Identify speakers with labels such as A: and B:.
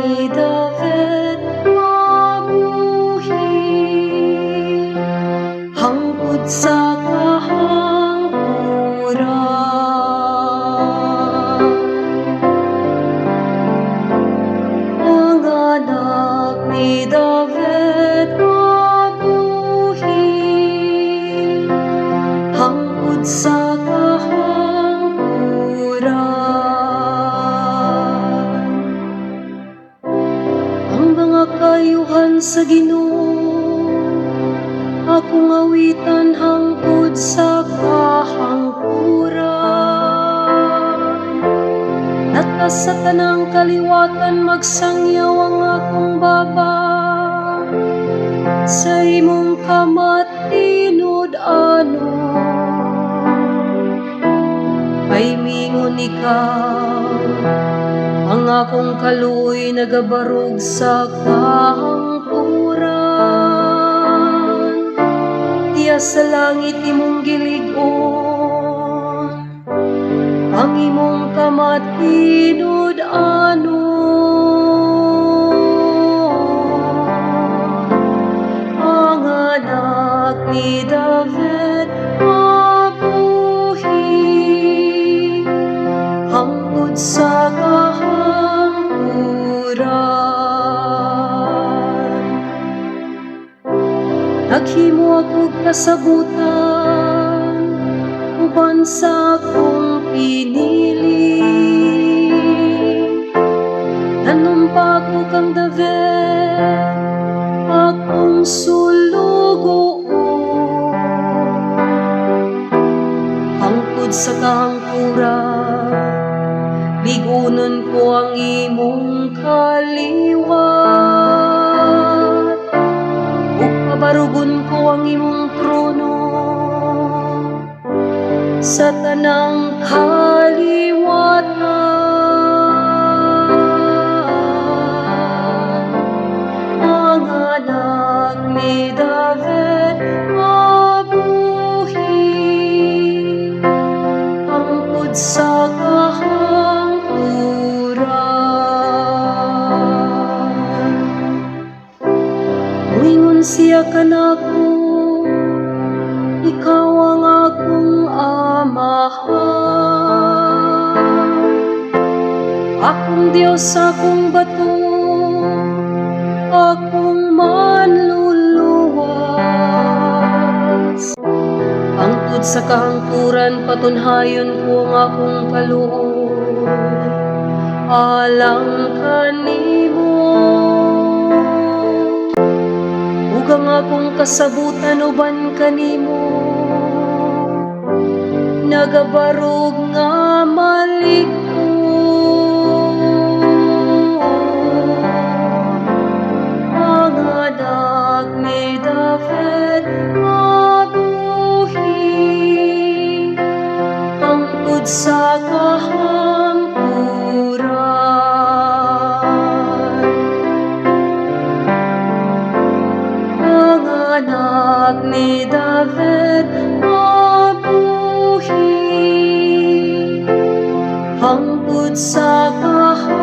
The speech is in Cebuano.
A: ni David mabuhi hangtod sa kahangkuran. Ang anak ni David mabuhi hangtod sa kahangkuran. Ang mga kaayuhan sa Ginoo akong awitan hangtod sa kahangkuran. Nata sa tanang kaliwatan magsangyaw ang akong baba sa imong kamatinud-anon. Kay miingon ikaw, ang akong kaluoy nagabarog sa kahangkuran. Diha sa langit imong gilig-on ang imong kamatinud-anon. Ang anak ni David mabuhi hangtod sa kahangkuran. Naghimo akog kasabutan uban sa akong pinili. Nanumpa ko kang David, akong sulugoon. Hangtod sa kahangkuran, lig-unon ko ang imong kaliwat. Ug pabarugon ko ang imong trono sa tanang kaliwatan. Ang anak ni David mabuhi hangtod sa kahangkuran. Muingon siya kanako, "Ikaw ang akong amahan. Akong Diyos, akong bato, akong manluluwas." Hangtod sa kahangkuran patunhayon ko ang akong kaluoy alang kanimo. Ug ang akong kasabutan uban kanimo nagabarog nga malig-on. Ang anak ni David mabuhi hangtod sa kahangkuran. Ang anak ni David mabuhi hangtod sa kahangkuran.